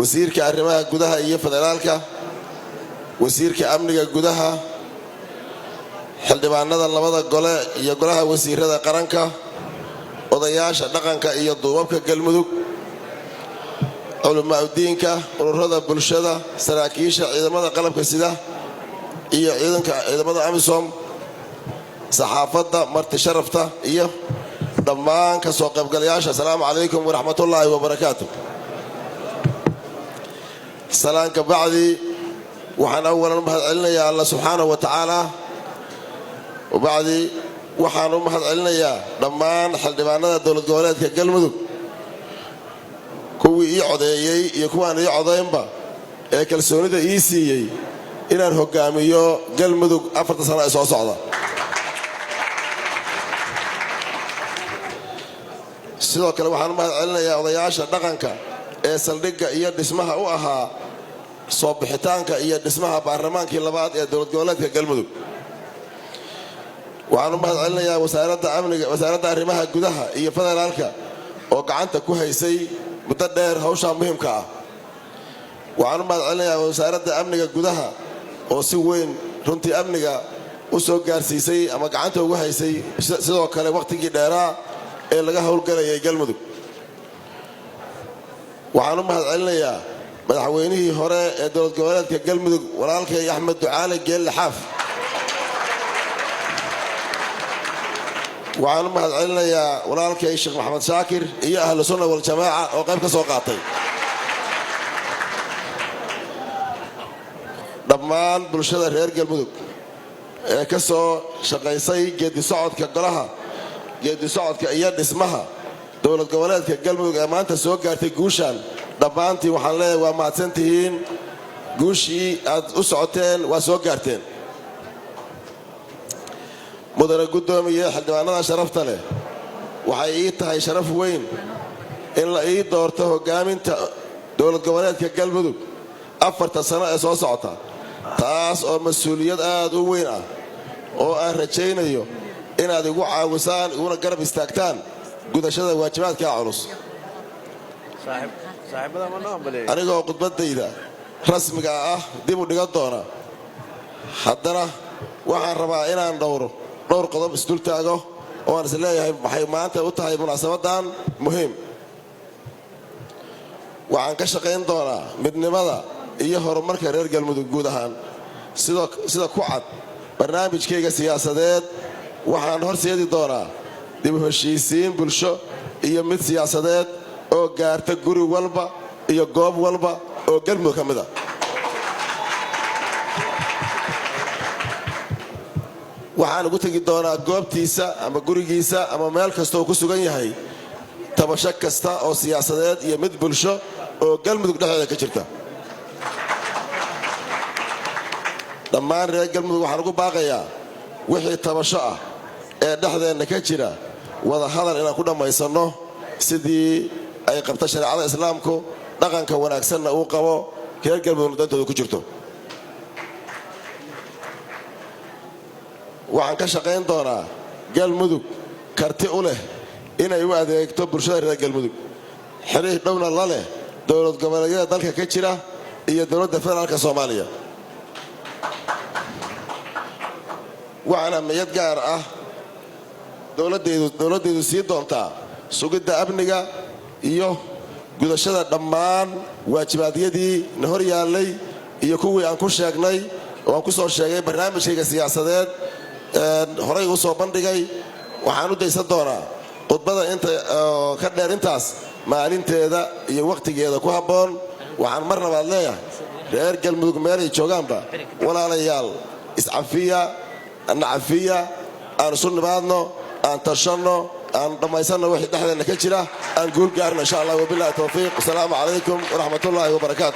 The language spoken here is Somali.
Wasiirka arrimaha gudaha iyo federaalka, wasiirka amniga gudaha, xildhibaanada labada gole iyo golaha wasiirada qaranka, odayaasha dhaqanka iyo duubabka Galmudug, culimaa'udiinka, ururada bulshada, saraakiisha ciidamada qalabka sida iyo ciidanka ciidamada AMISOM, saxaafadda, marti sharafta iyo dhammaan ka soo qaybgalayaasha, asalaamu calaykum waraxmatullaahi wabarakaatu. Salaan ka bacdi, waxaan awalan u mahad celinayaa Alla subxaanahu wa tacaala. Wabacdi, waxaan u mahad celinayaa dhammaan xildhibaanada dowlad goboleedka Galmudug, kuwii ii codeeyey iyo kuwaan ii codaynba, ee kalsoonida ii siiyey inaan hogaamiyo Galmudug 4ta sano ee soo socda. Sidoo kale waxaan u mahad celinayaa odayaasha dhaqanka ee saldhigga iyo dhismaha u ahaa soo bixitaanka iyo dhismaha baarlamaankii labaad ee dowlad goboleedka Galmudug. Waxaan u mahad celinayaa wasaaradda amniga, wasaaradda arrimaha gudaha iyo federaalka oo gacanta ku haysay muddo dheer hawshaa muhiimka ah. Waxaan u mahad celinayaa wasaaradda amniga gudaha oo si weyn runtii amniga u soo gaarsiisay ama gacanta ugu haysay sidoo kale wakhtigii dheeraa ee laga howlgalayay Galmudug. Waxaan u mahad celinayaa madaxweynihii hore ee dowlad goboleedka Galmudug, walaalkay Axmed Ducaale Geelle Xaaf. Waxaan u mahad celinayaa walaalkay Sheekh Maxamed Shaakir iyo Ahlu Sunna Waljamaaca oo qayb ka soo qaatay. Dhammaan bulshada reer Galmudug ee ka soo shaqaysay geedi socodka golaha, geedi socodka iyo dhismaha dowlad goboleedka Galmudug ee maanta soo gaartay guushan, dhammaantii waxaan leeyahay waa mahadsantihiin. Guushii aad u socoteen waa soo gaarteen. Mudane guddoomiye, xildhibaanada sharafta leh, waxay ii tahay sharaf weyn in la ii doorto hogaaminta dowlad goboleedka Galmudug 4ta sano ee soo socota, taas oo mas-uuliyad aad u weyn ah oo aan rajaynayo inaad igu caawisaan iguna garab istaagtaan gudashada waajibaadkaa culus. Anigoo khudbaddayda rasmiga ah dib u dhigan doona, haddana waxaan rabaa inaan dhowro dhowr qodob isdul taago oo aan is leeyahay waxay maanta u tahay munaasabaddan muhiim. Waxaan ka shaqayn doonaa midnimada iyo horumarka reer Galmudug guud ahaan. Sida ku cad barnaamijkayga siyaasadeed, waxaan horseedi doonaa dib u heshiisiin bulsho iyo mid siyaasadeed oo gaarta guri walba iyo goob walba oo Galmudug ka mid a. Waxaan ugu tegi doonaa goobtiisa ama gurigiisa ama meel kasta oo ku sugan yahay tabasho kasta oo siyaasadeed iyo mid bulsho oo Galmudug dhexdeeda ka jirta. Dhammaan reer Galmudug waxaan ugu baaqayaa wixii tabasho ah ee dhexdeenna ka jira wada hadal inaan ku dhammaysanno, sidii ay qabto shareecada islaamku, dhaqanka wanaagsanna uu qabo, reer Galmudugna dantooda ku jirto. Waxaan ka shaqayn doonaa Galmudug karti u leh inay u adeegto bulshada reer Galmudug, xiriir dhowna la leh dowlad goboleedyada dalka ka jira iyo dowladda federaalka Soomaaliya. Waxaan ahmiyad gaar ah dowladdaydu sii doontaa sugidda amniga iyo gudashada dhammaan waajibaadyadii na hor yaallay iyo kuwii aan ku sheegnay oo aan ku soo sheegay barnaamijkayga siyaasadeed horay u soo bandhigay. Waxaan u daysan doonaa khudbada inta ka dheer intaas maalinteeda iyo wakhtigeeda ku habboon. Waxaan mar labaad leeyahay reer Galmudug meelay joogaanba, walaalayaal, iscafiya, nacafiya, aan isu nimaadno, aan tashanno, aan dhammaysanno wixii dhexdeenna ka jira, aan guul gaarno insha Allah. Wabillahi towfiiq. Wasalaamu calaykum waraxmatullaahi wabarakaatu.